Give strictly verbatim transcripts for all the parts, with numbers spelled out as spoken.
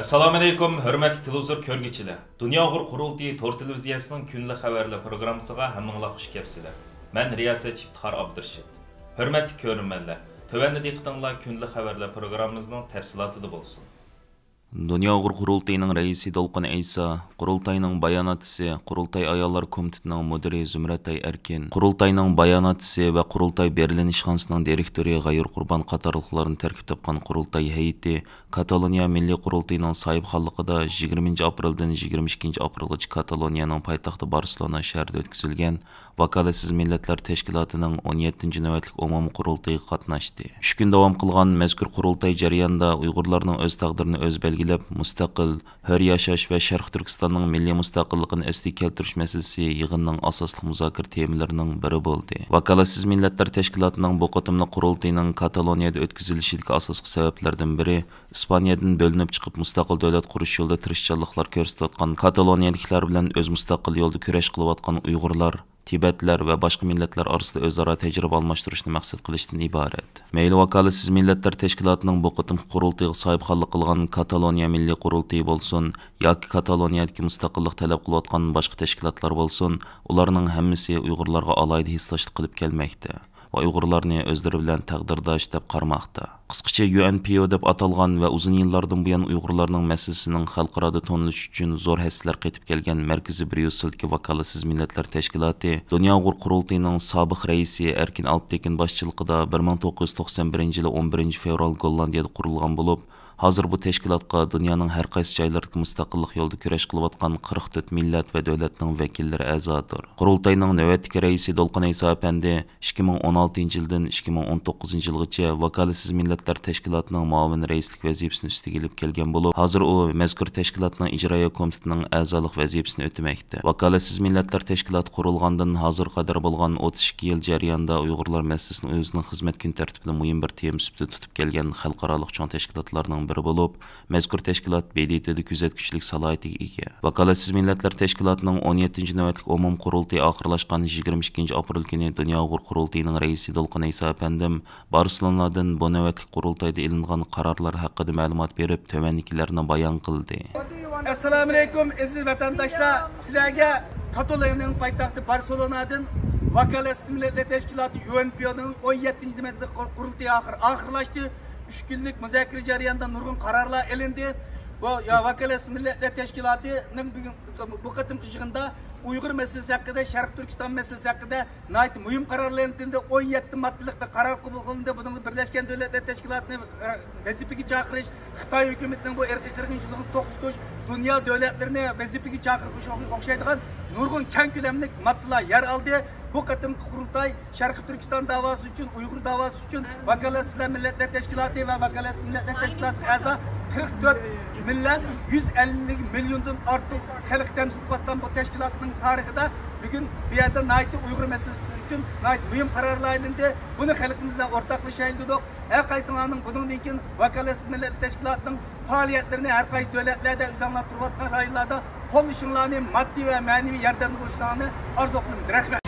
ئەسسالامۇئەلەيكۇم، ھۆرمەتلىك تېلېۋىزور كۆرگۈچىلەر! دۇنيا ئۇيغۇر قۇرۇلتىيى تور تېلېۋىزىيەسىنىڭ كۈندىلىك خەۋەرلەر پروگراممىسىغا ھەممىڭلار خۇش كەپسىلەر. مەن رىياسەتچى ئىپتىخار ئابدۇرېشىت. ھۆرمەتلىك كۆرۈرمەنلەر، تۆۋەندە دىققىتىڭلار كۈندىلىك خەۋەرلەر پروگراممىمىزنىڭ تەپسىلاتىدا بولسۇن. دۇنيا ئۇيغۇر قۇرۇلتىيىنىڭ رەئىسى دولقۇن ئەيسا، قۇرۇلتاينىڭ باياناتچىسى، قۇرۇلتاي ئاياللار كومىتېتىنىڭ مۇدىرى زۇمرەتئاي ئەركىن، قۇرۇلتاينىڭ باياناتچىسى ۋە قۇرۇلتاي بېرلىن ئىشخانىسىنىڭ دىرېكتورى غەيۇر قۇربان قاتارلىقلاردىن تەركىب تاپقان قۇرۇلتاي ھەيئىتى كاتالونىيە مىللىي قۇرۇلتىيىنىڭ ساھىبخانلىقىدا يىگىرمىنچى ئاپرېلدىن يىگىرمە ئىككىنچى ئاپرېلغىچە كاتالونىيەنىڭ پايتەختى بارسېلونا شەھىرىدە ئۆتكۈزۈلگەن ۋاكالەتسىز مىللەتلەر تەشكىلاتىنىڭ ئون يەتتىنچى نۆۋەتلىك ئومۇمىي قۇرۇلتىيىغا قاتناشتى. ئۈچ كۈن داۋام قىلغان مەزكۇر قۇرۇلتاي جەريانىدا ئۇيغۇرلارنىڭ ئۆز تەقدىرىنى ئۆزى بەلگىلەپ، مۇستەقىل، ھۆر ياشاش ۋە شەرقىي تۈركىستاننىڭ مىللىي مۇستەقىللىقىنى ئەسلىگە كەلتۈرۈش مەسىلىسى يىغىننىڭ ئاساسلىق مۇزاكىرە تېمىلىرىنىڭ بىرى بولدى. ۋاكالەتسىز مىللەتلەر تەشكىلاتىنىڭ بۇ قېتىملىق قۇرۇلتىيىنىڭ كاتالونىيەدە ئۆتكۈزۈلۈشىدىكى ئاساسلىق سەۋەبلەردىن بىرى، ئىسپانىيەدىن بۆلۈنۈپ چىقىپ، مۇستەقىل دۆلەت قۇرۇش يولىدا تىرىشچانلىقلار كۆرسىتىۋاتقان كاتالونىيەدىكىلەر بىلەن ئۆز مۇستەقىل يولىدا كۈرەش قىلىۋاتقان ئۇيغۇرلار، تىبەتلەر ۋە باشقا مىللەتلەر ئارىسىدا ئۆزئارا تەجرىبە ئالماشتۇرۇشنى مەقسەت قىلىشتىن ئىبارەت. مەيلى ۋاكالەتسىز مىللەتلەر تەشكىلاتىنىڭ بۇ قېتىمقى قۇرۇلتىيىغا ساھىبخانلىق قىلغان كاتالونىيە مىللىي قۇرۇلتىيى بولسۇن ياكى كاتالونىيەدىكى مۇستەقىللىق تەلەپ قىلىۋاتقان باشقا تەشكىلاتلار بولسۇن، ئۇلارنىڭ ھەممىسى ئۇيغۇرلارغا ئالاھىدە ھېسداشلىق قىلىپ كەلمەكتە ۋە ئۇيغۇرلارنى ئۆزلىرى بىلەن تەقدىرداش دەپ قارىماقتا. قىسقىچە، يۇ ئېن پى ئو دەپ ئاتالغان ۋە ئۇزۇن يىللاردىن بۇيان ئۇيغۇرلارنىڭ مەسىلىسىنىڭ خەلقئارادا تونۇلۇشى ئۈچۈن زور ھەسسىلەر قېتىپ كەلگەن مەركىزى بريۇسسېلدىكى ۋاكالەتسىز مىللەتلەر تەشكىلاتى دۇنيا ئۇيغۇر قۇرۇلتىيىنىڭ سابىق رەئىسى ئەركىن ئالپتېكىن باشچىلىقىدا بىر مىڭ توققۇز يۈز توقسان بىرىنچى يىلى ئون بىرىنچى فېۋرال گوللاندىيەدە قۇرۇلغان بولۇپ، ھازىر بۇ تەشكىلاتقا دۇنيانىڭ ھەر قايسى جايلىرىدىكى مۇستەقىللىق يولىدا كۈرەش قىلىۋاتقان قىرىق تۆت مىللەت ۋە دۆلەتنىڭ ۋەكىللىرى ئەزادۇر. قۇرۇلتاينىڭ نۆۋەتتىكى رەئىسى دولقۇن ئەيسا ئەپەندى ئىككى مىڭ ئون ئالتىنچى يىلدىن ئىككى مىڭ ئون توققۇزىنچى يىلغىچە ۋاكالەتسىز مىللەتلەر تەشكىلاتىنىڭ مۇئاۋىن رەئىسلىك ۋەزىپىسىنى ئۈستىگە ئېلىپ كەلگەن بولۇپ، ھازىر ئۇ مەزكۇر تەشكىلاتنىڭ ئىجرائىيە كومىتېتىنىڭ ئەزالىق ۋەزىپىسىنى ئۆتىمەكتە. ۋاكالەتسىز مىللەتلەر تەشكىلاتى قۇرۇلغاندىن ھازىرغا قەدەر بولغان ئوتتۇز ئىككى يىل جەريانىدا ئۇيغۇرلار مەسىلىسىنى ئۆزىنىڭ خىزمەت كۈن تەرتىپىدە مۇھىم بىر تېما سۈپىتىدە تۇتۇپ كەلگەن خەلقئارالىق چوڭ تەشكىلاتلارنىڭ بىرى بولۇپ، مەزكۇر تەشكىلات ب د ت دە كۆزەتكۈچىلىك سالاھىيىتىگە ئىگە. ۋاكالەتسىز مىللەتلەر تەشكىلاتىنىڭ ئون يەتتىنچى نۆۋەتلىك ئومۇمىي قۇرۇلتىيى ئاخىرلاشقان يىگىرمە ئىككىنچى ئاپرېل كۈنى دۇنيا ئۇيغۇر قۇرۇلتىيىنىڭ رەئىسى دولقۇن ئەيسا ئەپەندىم بارسېلونادىن بۇ نۆۋەتلىك قۇرۇلتايدا ئېلىنغان قارارلار ھەققىدە مەلۇمات بېرىپ، تۆۋەندىكىلەرنى بايان قىلدى. ئەسسالامۇئەلەيكۇم، ئەزىز ۋەتەنداشلار! سىلەرگە كاتالونىيەنىڭ پايتەختى بارسېلونادىن ۋاكالەتسىز مىللەتلەر تەشكىلاتى يۇ ئېن پى ئو نىڭ ئون يەتتىنچى نۆۋەتلىك قۇرۇلتىيى ئاخىر، ئاخىرلاشتى. ئۈچ كۈنلۈك مۇزاكىرە جەريانىدا نۇرغۇن قارارلار ئېلىندى. بۇ، يا، ۋاكالەتسىز مىللەتلەر تەشكىلاتىنىڭ بۈگۈن، بۇ قېتىمقى يىغىندا ئۇيغۇر مەسىلىسى ھەققىدە، شەرقىي تۈركىستان مەسىلىسى ھەققىدە ناھايىتى مۇھىم قارارلار ئېلىندى. ئون يەتتە ماددىلىق بىر قارار قوبۇل قىلىندى. بۇنىڭدا بىرلەشكەن دۆلەتلەر تەشكىلاتىنى، ئە، ۋەزىپىگە چاقىرىش، خىتاي ھۆكۈمىتىنىڭ بۇ ئىرقىي قىرغىنچىلىقنى توختىتىش، دۇنيا دۆلەتلىرىنى ۋەزىپىگە چاقىرىش ئوخشايدىغان نۇرغۇن كەڭ كۆلەملىك ماددىلار يەر ئالدى. بۇ قېتىمقى قۇرۇلتاي شەرقىي تۈركىستان داۋاسى ئۈچۈن، ئۇيغۇر داۋاسى ئۈچۈن ۋاكالەتسىزلەر مىللەتلەر تەشكىلاتى ۋە ۋاكالەتسىز مىللەتلەر تەشكىلاتىغا ئەزا قىرىق تۆت مىللەت، يۈز ئەللىك مىليوندىن ئارتۇق خەلق تەمسىل قىلىۋاتقان بۇ تەشكىلاتنىڭ تارىخىدا بۈگۈن بۇ يەردە ناھايىتى ئۇيغۇر مەسىلىسى ئۈچۈن ناھايىتى مۇھىم قارارلار ئېلىندى. بۇنى خەلقىمىز بىلەن ئورتاقلىشايلى دېدۇق. ھەر قايسىڭلارنىڭ بۇنىڭدىن كېيىن ۋاكالەتسىز مىللەتلەر تەشكىلاتىنىڭ پائالىيەتلىرىنى ھەر قايسى دۆلەتلەردە، ئۆزۈڭلار تۇرۇۋاتقان رايونلاردا قوللىشىڭلارنى، ماددىي ۋە مەنىۋى ياردەمگە بولۇشۇڭلارنى ئارزۇ قىلىمىز. رەھمەت.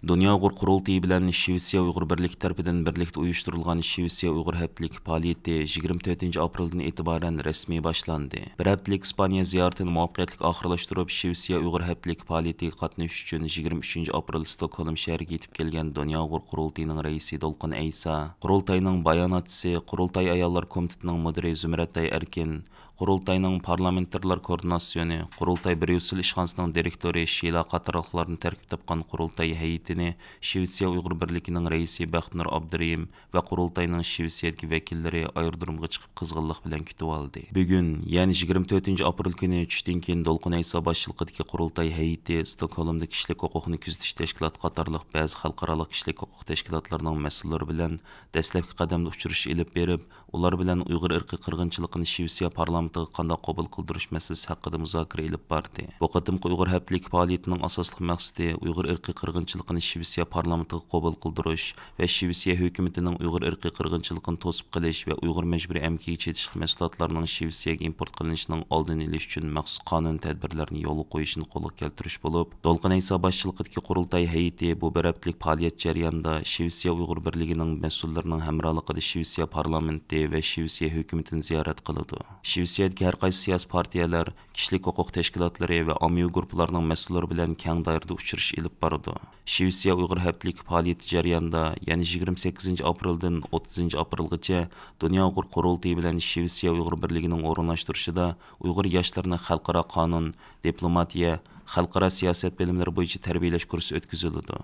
دۇنيا ئۇيغۇر قۇرۇلتىيى بىلەن شىۋېتسىيە ئۇيغۇر بىرلىكى تەرىپىدىن بىرلىكتە ئۇيۇشتۇرۇلغان شىۋېتسىيە ئۇيغۇر ھەپتىلىكى پائالىيىتى يىگىرمە تۆتىنچى ئاپرېلدىن ئېتىبارەن رەسمىي باشلاندى. بىر ھەپتىلىك ئىسپانىيە زىيارىتىنى مۇۋەپپەقىيەتلىك ئاخىرلاشتۇرۇپ، شىۋېتسىيە ئۇيغۇر ھەپتىلىكى پائالىيىتىگە قاتنىشىش ئۈچۈن يىگىرمە ئۈچىنچى ئاپرېل ستوكھولم شەھىرىگە يېتىپ كەلگەن دۇنيا ئۇيغۇر قۇرۇلتىيىنىڭ رەئىسى دولقۇن ئەيسا، قۇرۇلتاينىڭ باياناتچىسى، قۇرۇلتاي ئاياللار كومىتېتىنىڭ مۇدىرى زۇمرەتئاي ئەركىن، قۇرۇلتاينىڭ پارلامېنتارلار كوردىناتسىيونى، قۇرۇلتاي بريۇسسېل ئىشخانىسىنىڭ دىرېكتورى شىلا قاتارلىقلاردىن تەركىب تاپقان قۇرۇلتاي ھەيئىتىنى شىۋېتسىيە ئۇيغۇر بىرلىكىنىڭ رەئىسى بەختىنۇر ئابدۇرېھىم ۋە قۇرۇلتاينىڭ شىۋېتسىيەدىكى ۋەكىللىرى ئايرودرومغا چىقىپ قىزغىنلىق بىلەن كۈتۈۋالدى. بۈگۈن، يەنى يىگىرمە تۆتىنچى ئاپرېل كۈنى چۈشتىن كېيىن دولقۇن ئەيسا باشچىلىقىدىكى قۇرۇلتاي ھەيئىتى ستوكھولمدا كىشىلىك ھوقۇقنى كۆزىتىش تەشكىلاتى قاتارلىق بەزى خەلقئارالىق كىشىلىك ھوقۇق تەشكىلاتلىرىنىڭ مەسئۇللىرى بىلەن دەسلەپكى قەدەمدە ئۇچرىشىش ئېلىپ بېرىپ، ئۇلار بىلەن ئۇيغۇر ئىرقىي قىرغىنچىلىقىنى شىۋېتسىيە پارلامېنت پارلامېنتىغا قانداق قوبۇل قىلدۇرۇش مەسىلىسى ھەققىدە مۇزاكىرە ئېلىپ باردى. بۇ قېتىمقى ئۇيغۇر ھەپتىلىكى پائالىيىتىنىڭ ئاساسلىق مەقسىتى ئۇيغۇر ئىرقىي قىرغىنچىلىقىنى شىۋېتسىيە پارلامېنتىغا قوبۇل قىلدۇرۇش ۋە شىۋېتسىيە ھۆكۈمىتىنىڭ ئۇيغۇر ئىرقىي قىرغىنچىلىقىنى توسۇپ قېلىش ۋە ئۇيغۇر مەجبۇرىي ئەمگىكىگە چېتىشلىق مەھسۇلاتلارنىڭ شىۋېتسىيەگە ئىمپورت قىلىنىشىنىڭ ئالدىنى ئېلىش ئۈچۈن مەخسۇس قانۇن تەدبىرلەرنى يولغا قويۇشنى قولغا كەلتۈرۈش بولۇپ، دولقۇن ئەيسا باشچىلىقىدىكى قۇرۇلتاي ھەيئىتى بۇ بىر ھەپتىلىك پائالىيەت جەريانىدا شىۋېتسىيە ئۇيغۇر بىرلىكىنىڭ مەسئۇللىرىنىڭ ھەمراھلىقىدا شىۋېتسىيە پارلامېنتى ۋە شىۋېتسىيە ھۆكۈمىتىنى زىيارەت قىلىدۇ. شىۋېتسىيەدىكى ھەر قايسى سىياسىي پارتىيەلەر، كىشىلىك ھوقۇق تەشكىلاتلىرى ۋە ئاممىۋى گۇرۇپپىلارنىڭ مەسئۇللىرى بىلەن كەڭ دائىرىدە ئۇچرىشىش ئېلىپ بارىدۇ. شىۋېتسىيە ئۇيغۇر ھەپتىلىكى پائالىيىتى جەريانىدا يەنە يىگىرمە سەككىزىنچى ئاپرېلدىن ئوتتۇزىنچى ئاپرېلغىچە دۇنيا ئۇيغۇر قۇرۇلتىيى بىلەن شىۋېتسىيە ئۇيغۇر بىرلىكىنىڭ ئورۇنلاشتۇرۇشىدا ئۇيغۇر ياشلىرىنى خەلقئارا قانۇن، دىپلوماتىيە، خەلقئارا سىياسەت بىلىملىرى بويىچە تەربىيەلەش كۇرسى ئۆتكۈزۈلىدۇ.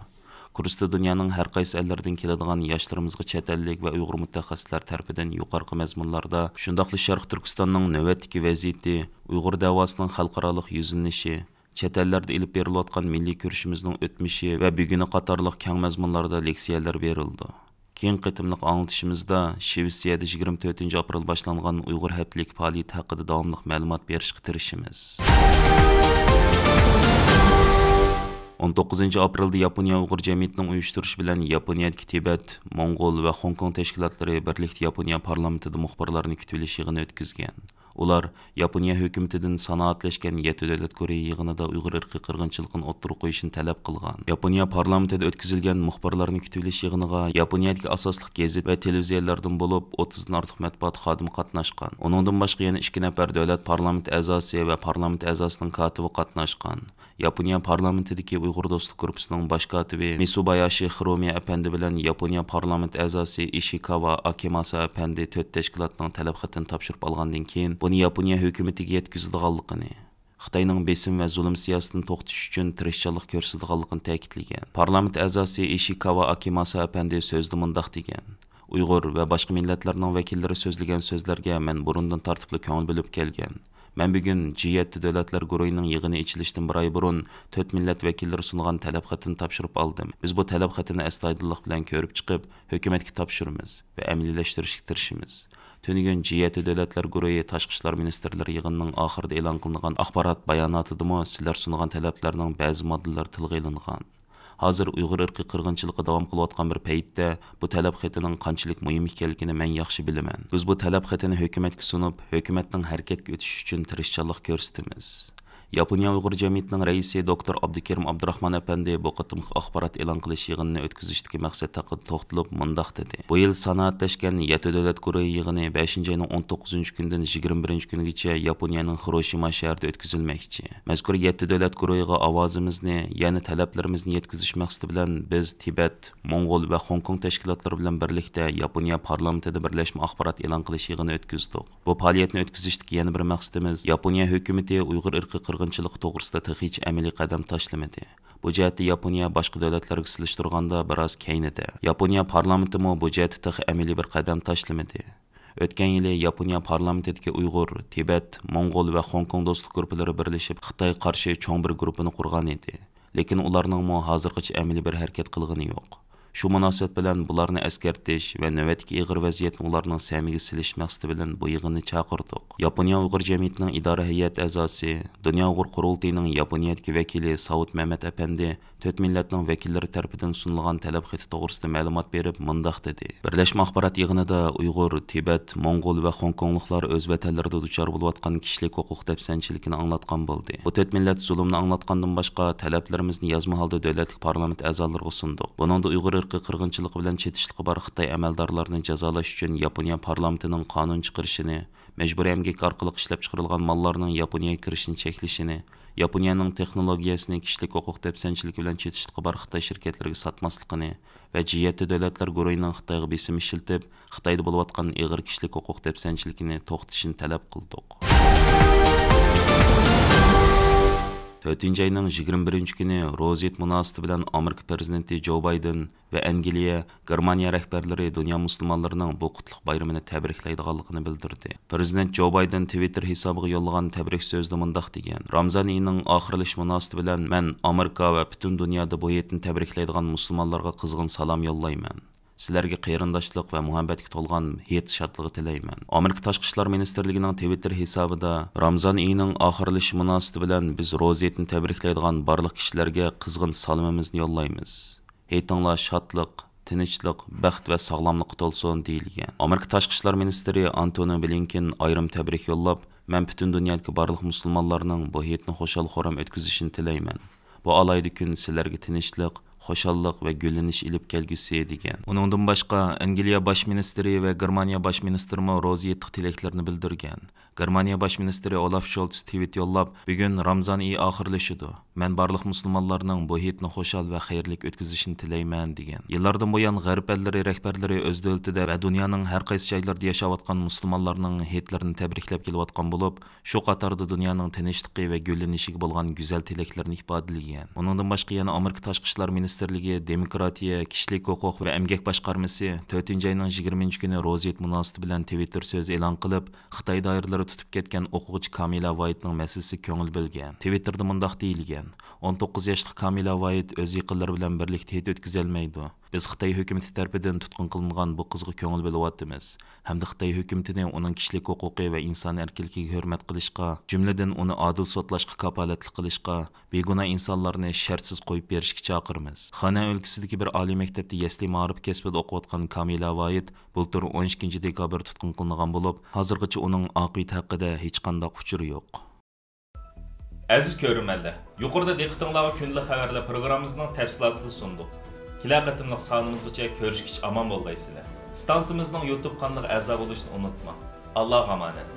كۇرستا دۇنيانىڭ ھەر قايسى ئەللىرىدىن كېلىدىغان ياشلىرىمىزغا چەت ئەللىك ۋە ئۇيغۇر مۇتەخەسسىسلەر تەرىپىدىن يۇقىرىقى مەزمۇنلاردا، شۇنداقلا شەرقىي تۈركىستاننىڭ نۆۋەتتىكى ۋەزىيىتى، ئۇيغۇر دەۋاسىنىڭ خەلقئارالىق يۈزلىنىشى، چەت ئەللەردە ئېلىپ بېرىلىۋاتقان مىللىي كۈرىشىمىزنىڭ ئۆتمۈشى ۋە بۈگۈنى قاتارلىق كەڭ مەزمۇنلاردا لېكسىيەلەر بېرىلىدۇ. كېيىنكى قېتىملىق ئاڭلىتىشىمىزدا شىۋېتسىيەدە يىگىرمە تۆتىنچى ئاپرېل باشلانغان ئۇيغۇر ھەپتىلىك پائالىيىتى ھەققىدە داۋاملىق مەلۇمات بېرىشكە تىرىشىمىز. ئون توققۇزىنچى ئاپرېلدا ياپونىيە ئۇيغۇر جەمئىيىتىنىڭ ئۇيۇشتۇرۇشى بىلەن ياپونىيەدىكى تىبەت، موڭغۇل ۋە خوڭكوڭ تەشكىلاتلىرى بىرلىكتە ياپونىيە پارلامېنتىدا مۇخبىرلارنى كۈتۈۋېلىش يىغىنى ئۆتكۈزگەن. ئۇلار ياپونىيە ھۆكۈمىتىدىن سانائەتلەشكەن يەتتە دۆلەت گۇرۇھى يىغىنىدا ئۇيغۇر ئىرقىي قىرغىنچىلىقىنى ئوتتۇرىغا قويۇشنى تەلەپ قىلغان. ياپونىيە پارلامېنتىدا ئۆتكۈزۈلگەن مۇخبىرلارنى كۈتۈۋېلىش يىغىنىغا ياپونىيەدىكى ئاساسلىق گېزىت ۋە تېلېۋىزىيەلەردىن بولۇپ ئوتتۇزدىن ئارتۇق مەتبۇئات خادىمى قاتناشقان. ئۇنىڭدىن باشقا يەنە ئىككى نەپەر دۆلەت پارلامېنت ئەزاسى ۋە پارلامېنت ئەزاسىنىڭ كاتىپى قاتناشقان. ياپونىيە پارلامېنتىدىكى ئۇيغۇر دوستلۇق گۇرۇپپىسىنىڭ باش كاتىپى مىسۇباياشى خىرومىيە ئەپەندى بىلەن ياپونىيە پارلامېنت ئەزاسى ئىشىكاۋا ئاكىماسا ئەپەندى تۆت تەشكىلاتنىڭ تەلەپ خېتىنى تاپشۇرۇپ ئالغاندىن كېيىن، بۇنى ياپونىيە ھۆكۈمىتىگە يەتكۈزىدىغانلىقىنى، خىتاينىڭ بېسىم ۋە زۇلۇم سىياسىتىنى توختىتىش ئۈچۈن تىرىشچانلىق كۆرسىتىدىغانلىقىنى تەكىتلىگەن. پارلامېنت ئەزاسى ئىشىكاۋا ئاكىماسا ئەپەندى سۆزىدە مۇنداق دېگەن: ئۇيغۇر ۋە باشقا مىللەتلەرنىڭ ۋەكىللىرى سۆزلىگەن سۆزلەرگە مەن بۇرۇندىن تارتىپلا كۆڭۈل بۆلۈپ كەلگەن. مەن بۈگۈن جى يەتتە دۆلەتلەر گۇرۇھىنىڭ يىغىنى ئېچىلىشتىن بىر ئاي بۇرۇن تۆت مىللەت ۋەكىللىرى سۇنغان تەلەپ خېتىنى تاپشۇرۇپ ئالدىم. بىز بۇ تەلەپ خېتىنى ئەستايىدىللىق بىلەن كۆرۈپ چىقىپ، ھۆكۈمەتكە تاپشۇرىمىز ۋە ئەمەلىيلەشتۈرۈشكە تىرىشىمىز. تۈنۈگۈن جى يەتتە دۆلەتلەر گۇرۇھى تاشقى ئىشلار مىنىستىرلىرى يىغىنىنىڭ ئاخىرىدا ئېلان قىلىنغان ئاخبارات باياناتىدىمۇ سىلەر سۇنغان تەلەپلەرنىڭ بەزى ماددىلىرى تىلغا ئېلىنغان. ھازىر ئۇيغۇر ئىرقىي قىرغىنچىلىقى داۋام قىلىۋاتقان بىر پەيتتە، بۇ تەلەپ خېتىنىڭ قانچىلىك مۇھىم ئىكەنلىكىنى مەن ياخشى بىلىمەن. بىز بۇ تەلەپ خېتىنى ھۆكۈمەتكە سۇنۇپ، ھۆكۈمەتنىڭ ھەرىكەتكە ئۆتۈشى ئۈچۈن تىرىشچانلىق كۆرسىتىمىز. ياپونىيە ئۇيغۇر جەمئىيىتىنىڭ رەئىسى دوكتور ئابدۇكېرىم ئابدۇراخمان ئەپەندى بۇ قېتىمقى ئاخبارات ئېلان قىلىش يىغىنىنى ئۆتكۈزۈشتىكى مەقسەت ھەققىدە توختىلىپ مۇنداق دېدى: بۇ يىل سانائەتلەشكەن يەتتە دۆلەت گۇرۇھى يىغىنى بەشىنچى ئاينىڭ ئون توققۇزىنچى كۈنىدىن يىگىرمە بىرىنچى كۈنىگىچە ياپونىيەنىڭ خىروشىما شەھىرىدە ئۆتكۈزۈلمەكچى. مەزكۇر يەتتە دۆلەت گۇرۇھىغا ئاۋازىمىزنى، يەنى تەلەپلىرىمىزنى يەتكۈزۈش مەقسىتى بىلەن بىز تىبەت، موڭغۇل ۋە خوڭكوڭ تەشكىلاتلىرى بىلەن بىرلىكتە ياپونىيە پارلامېنتىدا بىرلەشمە ئاخبارات ئېلان قىلىش يىغىنى ئۆتكۈزدۇق. بۇ پائالىيەتنى ئۆتكۈزۈشتىكى يەنە بىر مەقسىتىمىز، ياپونىيە ھۆكۈمىتى ئۇيغۇر ئىرقىي قىرغىنچىلىقى توغرىسىدا تېخىچە ئەمەلىي قەدەم تاشلىمىدى. بۇ جەھەتتە ياپونىيە باشقا دۆلەتلەرگە سېلىشتۇرغاندا بىراز كەينىدە. ياپونىيە پارلامېنتىمۇ بۇ جەھەتتە تېخى ئەمەلىي بىر قەدەم تاشلىمىدى. ئۆتكەن يىلى ياپونىيە پارلامېنتىدىكى ئۇيغۇر، تىبەت، موڭغۇل ۋە خوڭكوڭ دوستلۇق گۇرۇپپىلىرى بىرلىشىپ خىتايغا قارشى چوڭ بىر گۇرۇپپىنى قۇرغان ئىدى. لېكىن ئۇلارنىڭمۇ ھازىرغىچە ئەمەلىي بىر ھەرىكەت قىلغىنى يوق. شۇ مۇناسىۋەت بىلەن بۇلارنى ئەسكەرتىش ۋە نۆۋەتتىكى ئېغىر ۋەزىيەتنى ئۇلارنىڭ سەمىگە سېلىش مەقسىتى بىلەن بۇ يىغىننى چاقىردۇق. ياپونىيە ئۇيغۇر جەمئىيىتىنىڭ ئىدارە ھەيئەت ئەزاسى، دۇنيا ئۇيغۇر قۇرۇلتىيىنىڭ ياپونىيەدىكى ۋەكىلى ساۋۇت مەمەت ئەپەندى تۆت مىللەتنىڭ ۋەكىللىرى تەرىپىدىن سۇنۇلغان تەلەپ خېتى توغرىسىدا مەلۇمات بېرىپ مۇنداق دېدى: بىرلەشمە ئاخبارات يىغىنىدا ئۇيغۇر، تىبەت، موڭغۇل ۋە خوڭكوڭلۇقلار ئۆز ۋەتەنلىرىدە دۇچار بولۇۋاتقان كىشىلىك ھوقۇق دەپسەندىچىلىكىنى ئاڭلاتقان بولدى. بۇ تۆت مىللەت زۇلۇمنى ئاڭلاتقاندىن باشقا، تەلەپلىرىمىزنى يازما ھالدا دۆلەتلىك پارلامېنت ئەزالىرىغا سۇندۇق. بۇنىڭدا ئۇيغۇر ئىرقىي قىرغىنچىلىقى بىلەن چېتىشلىقى بار خىتاي ئەمەلدارلارنى جازالاش ئۈچۈن ياپونىيە پارلامېنتىنىڭ قانۇن چىقىرىشىنى، مەجبۇرىي ئەمگەك ئارقىلىق ئىشلەپچىقىرىلغان ماللارنىڭ ياپونىيەگە كىرىشىنى چەكلىشىنى، ياپونىيەنىڭ تېخنولوگىيەسىنى كىشىلىك ھوقۇق دەپسەندىچىلىكى بىلەن چېتىشلىقى بار خىتاي شىركەتلىرىگە ساتماسلىقىنى ۋە جى يەتتە دۆلەتلەر گۇرۇھىنىڭ خىتايغا بېسىم ئىشلىتىپ، خىتايدا بولۇۋاتقان ئېغىر كىشىلىك ھوقۇق دەپسەندىچىلىكىنى توختىتىشىنى تەلەپ قىلدۇق. تۆتىنچى ئاينىڭ يىگىرمە بىرىنچى كۈنى روزى ھېيت مۇناسىۋىتى بىلەن ئامېرىكا پىرېزىدېنتى جو بايدېن ۋە ئەنگلىيە، گېرمانىيە رەھبەرلىرى دۇنيا مۇسۇلمانلىرىنىڭ بۇ قۇتلۇق بايرىمىنى تەبرىكلەيدىغانلىقىنى بىلدۈردى. پىرېزىدېنت جو بايدېن تىۋىتتېر ھېسابىغا يوللىغان تەبرىك سۆزىدە مۇنداق دېگەن: رامزان ئېيىنىڭ ئاخىرلىشىش مۇناسىۋىتى بىلەن مەن ئامېرىكا ۋە پۈتۈن دۇنيادا بۇ ھېيتنى تەبرىكلەيدىغان مۇسۇلمانلارغا قىزغىن سالام يوللايمەن. سىلەرگە قېرىنداشلىق ۋە مۇھەببەتكە تولغان ھېيت شادلىقى تىلەيمەن. ئامېرىكا تاشقى ئىشلار مىنىستىرلىكىنىڭ تىۋىتتېر ھېسابىدا، رامزان ئېيىنىڭ ئاخىرلىشىشى مۇناسىۋىتى بىلەن بىز روزا ھېيتنى تەبرىكلەيدىغان بارلىق كىشىلەرگە قىزغىن سالىمىمىزنى يوللايمىز. ھېيتىڭلار شادلىق، تىنچلىق، بەخت ۋە ساغلاملىققا تولسۇن، دېيىلگەن. ئامېرىكا تاشقى ئىشلار مىنىستىرى ئانتونى بلىنكېن ئايرىم تەبرىك يوللاپ، مەن پۈتۈن دۇنيادىكى بارلىق مۇسۇلمانلارنىڭ بۇ ھېيتنى خۇشال-خۇرام ئۆتكۈزۈشىنى تىلەيمەن. بۇ ئالاھىدە كۈن سىلەرگە تىنچلىق، خۇشاللىق ۋە گۈللىنىش ئېلىپ كەلگۈسى، دېگەن. ئۇنىڭدىن باشقا، ئەنگلىيە باش مىنىستىرى ۋە گېرمانىيە باش مىنىستىرىمۇ روزا ھېيتلىق تىلەكلىرىنى بىلدۈرگەن. گېرمانىيە باش مىنىستىرى ئولاف شولتس تىۋىت يوللاپ، بۈگۈن رامزان ئېيى ئاخىرلىشىدۇ. مەن بارلىق مۇسۇلمانلارنىڭ بۇ ھېيتنى خۇشال ۋە خەيرلىك ئۆتكۈزۈشىنى تىلەيمەن، دېگەن. يىللاردىن بۇيان غەرب ئەللىرى رەھبەرلىرى ئۆز دۆلىتىدە ۋە دۇنيانىڭ ھەر قايسى جايلىرىدا ياشاۋاتقان مۇسۇلمانلارنىڭ ھېيتلىرىنى تەبرىكلەپ كېلىۋاتقان بولۇپ، شۇ قاتاردا دۇنيانىڭ تىنچلىقى ۋە گۈللىنىشىگە بولغان گۈزەل تىلەكلىرىنى ئىپادىلىگەن. ئۇنىڭدىن باشقا يەنە ئامېرىكا تاشقى ئىشلار مىنىستىرلىكى دېموكراتىيە، كىشىلىك ھوقۇق ۋە ئەمگەك باشقارمىسى تۆتىنچى ئاينىڭ يىگىرمىنچى كۈنى روزا ھېيت مۇناسىۋىتى بىلەن تىۋىتتېر سۆزى ئېلان قىلىپ، خىتاي دائىرىلىرى تۇتۇپ كەتكەن ئوقۇغۇچى كامىلە ۋايتنىڭ مەسىلىسىگە كۆڭۈل بۆلگەن. تىۋىتتېردا مۇنداق دېيىلگەن: «ئون توققۇز ياشلىق كامىلە ۋايت ئۆز يېقىنلىرى بىلەن بىرلىكتە ھېيت ئۆتكۈزەلمەيدۇ. بىز خىتاي ھۆكۈمىتى تەرىپىدىن تۇتقۇن قىلىنغان بۇ قىزغا كۆڭۈل بۆلۈۋاتىمىز ھەمدە خىتاي ھۆكۈمىتىنى ئۇنىڭ كىشىلىك ھوقۇقى ۋە ئىنسان ئەركىنلىكىگە ھۆرمەت قىلىشقا، جۈملىدىن ئۇنى ئادىل سوتلاشقا كاپالەتلىك قىلىشقا، بىگۇناھ ئىنسانلارنى شەرتسىز قويۇپ بېرىشكە چاقىرىمىز.» خەنەن ئۆلكىسىدىكى بىر ئالىي مەكتەپتە يەسلى مائارىپى كەسپىدە ئوقۇۋاتقان كامىلە ۋايت بۇلتۇر ئون ئىككىنچى دېكابىر تۇتقۇن قىلىنغان بولۇپ، ھازىرغىچە ئۇنىڭ ئاقىۋىتى ھەققىدە ھېچقانداق ئۇچۇر يوق. ئەزىز كۆرۈرمەنلەر، يۇقىرىدا دىققىتىڭلارغا كۈندىلىك خەۋەرلەر پروگراممىمىزنىڭ تەپسىلاتىنى سۇندۇق. كېلەر قېتىملىق سانىمىزغىچە كۆرۈشكىچە ئامان بولغايسىلەر. ئىستانسىمىزنىڭ يۇتۇب قانىلىغا ئەزا بولۇشنى ئۇنتۇماڭ. ئاللاغا ئامانەت.